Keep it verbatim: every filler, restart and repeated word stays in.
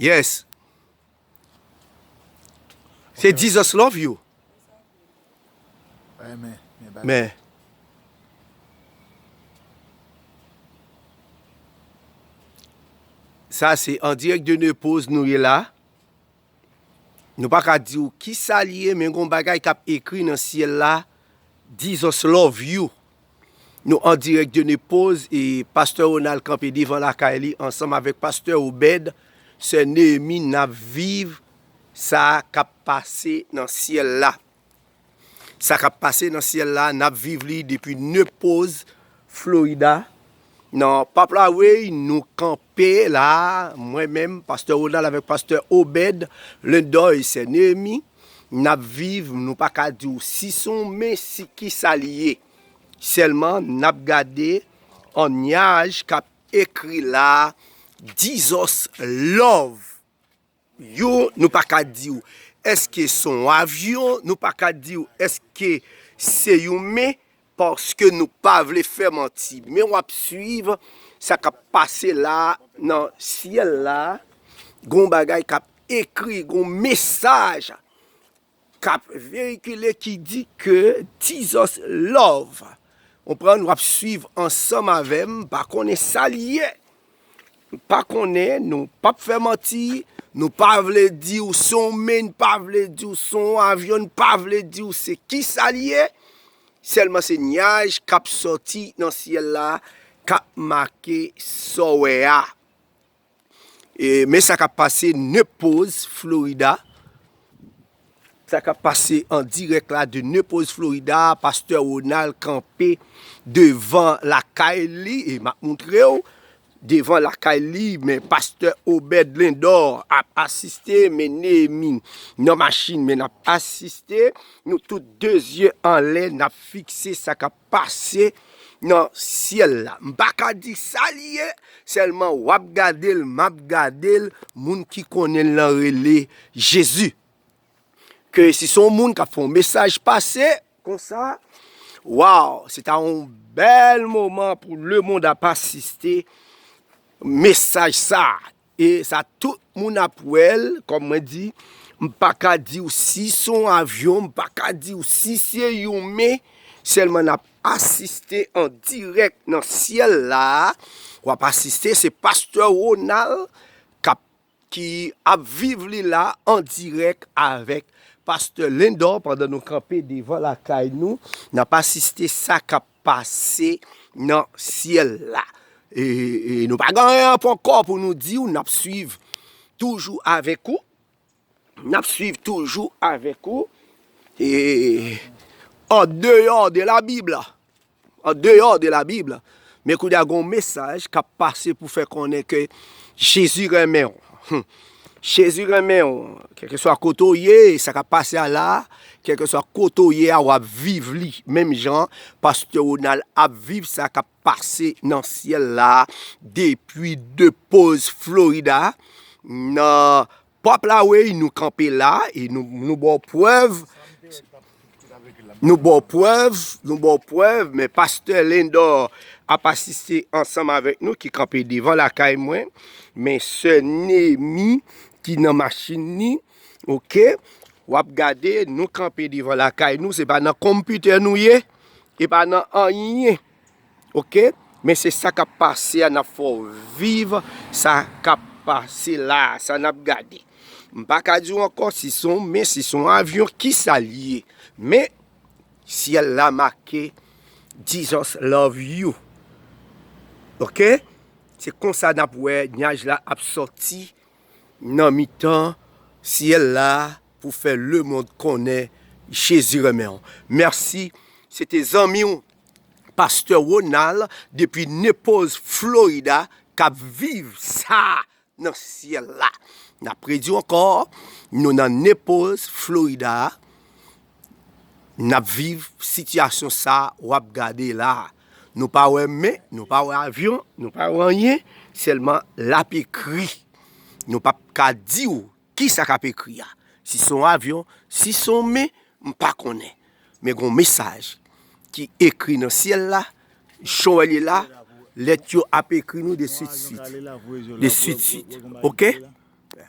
Yes. Se Jesus love you. Men, sa se an dirèk de Nepoz nou ye la. Nou pa ka di w ki sa li ye, men gon bagay k ap ekri nan syèl la, Jesus love you. Nou an dirèk de Nepoz e pastè Ronald kanpe devan lakay li ansanm avèk pastè Obed, sè Neyemi, n ap viv sa k ap pase nan syèl la. Sa k ap pase nan syèl la, n ap viv li depi Nepoz, Florida. Nan Pap Lawey, nou kanpe la, mwen menm, pastè Ronald avèk pastè Obed, Lendor e sè Neyemi, n ap viv, nou pa ka di w si se yon men si ki sa li ye. Sèlman, n ap gade yon nyaj k ap ekri la, Jesus love. Yo, nou pa ka di w èske se yon avyon, nou pa ka di w èske se yon men, paske nou pa vle fè manti. Men w ap swiv sa k ap pase la nan syèl la. Gon bagay k ap ekri, gon mesaj k ap veyikile ki di ke Jesus love. Konprann, w ap swiv ansanm avè m, m pa konnen sa li ye. M pa konnen, nou p ap fè manti, nou pa vle di w se yon men, n pa vle di w se yon avyon, n pa vle di w se ki sa li ye. Sèlman se nyaj k ap sòti nan syèl la, k ap make sa w wè a. E, men sa k ap pase Nepoz, Florida. Sa k ap pase an dirèk la de Nepoz, Florida, pastè Ronald kanpe devan lakay li, e m ap montre w, devan lakay li, men pastè Obed Lendor ap asiste, men Neyemi nan machin, men n ap asiste, nou tout de zye anlè, n ap fikse sa k ap pase nan syèl la. M pa ka di sa li ye, sèlman w ap gade l, m ap gade l, moun ki konnen l lan rele Jezi. Ke si se yon moun k ap fè yon mesaj pase konsa, waw, se ta yon bèl moman pou lemonn ap asiste mesaj sa. E sa tout moun ap wè l, kòm mwen di, m pa ka di w si se yon avyon, m pa ka di w si se yon men, sèlman n ap asiste an dirèk nan syèl la. W ap asiste, se pastè Ronald k ap, ki ap viv li la an dirèk avèk pastè Lendor pandan nou kanpe devan lakay nou. N ap asiste sa k ap pase nan syèl la. E, e nou pa gen anyen ankò pou nou di w, n ap swiv toujou avèk ou. N ap swiv toujou avèk ou. E, en dehors de la Bible. En dehors de la Bible. Men kounye a gen yon mesaj k ap pase pou fè konnen ke Jezi renmen w. Hum. Jezi renmen w. Kèlkeswa kote w ye, sa k ap pase a la, kèlkeswa kote w ye a, w ap viv li. Menm jan pastè Ronald ap viv sa k ap pase nan syèl la depi Depoz, Florida, nan Pap Lawey, nou kanpe la e nou, nou ba w prèv. Nou ba w prèv, nou ba w prèv, men pastè Lendor ap asiste ansanm avèk nou ki kanpe devan lakay mwen. Men sè Neyemi ki nan machin li, oke? W ap gade, nou kanpe devan lakay nou, se pa nan konpitè nou ye, e pa nan anyen. Oke? Men se sa k ap pase a, n ap fè w viv sa k ap pase la a, sa n ap gade. M pa ka di w ankò si se yon men, si se yon avyon, ki sa l ye. Men, syèl la make Jesus love you. Oke? Se konsa n ap wè nyaj la ap sòti nan mitan syèl la pou fè lemonn konnen Jezi renmen w. Mèsi. Se te zanmi w, pastè Ronald, depi Naples, Florida, k ap viv sa nan syèl la. N ap redi w ankò, nou nan Naples, Florida. N ap viv sitiyasyon sa w ap gade la. Nou pa wè men, nou pa wè avyon, nou pa wè anyen, sèlman l ap ekri. Nou p ap ka di w kisa k ap ekri a. Si se yon avyon, si se yon men, m pa konnen. Men gen yon mesaj ki ekri nan syèl la, jan w wè l ye la, lèt yo ap ekri nou de swit swit. De swit swit. Oke?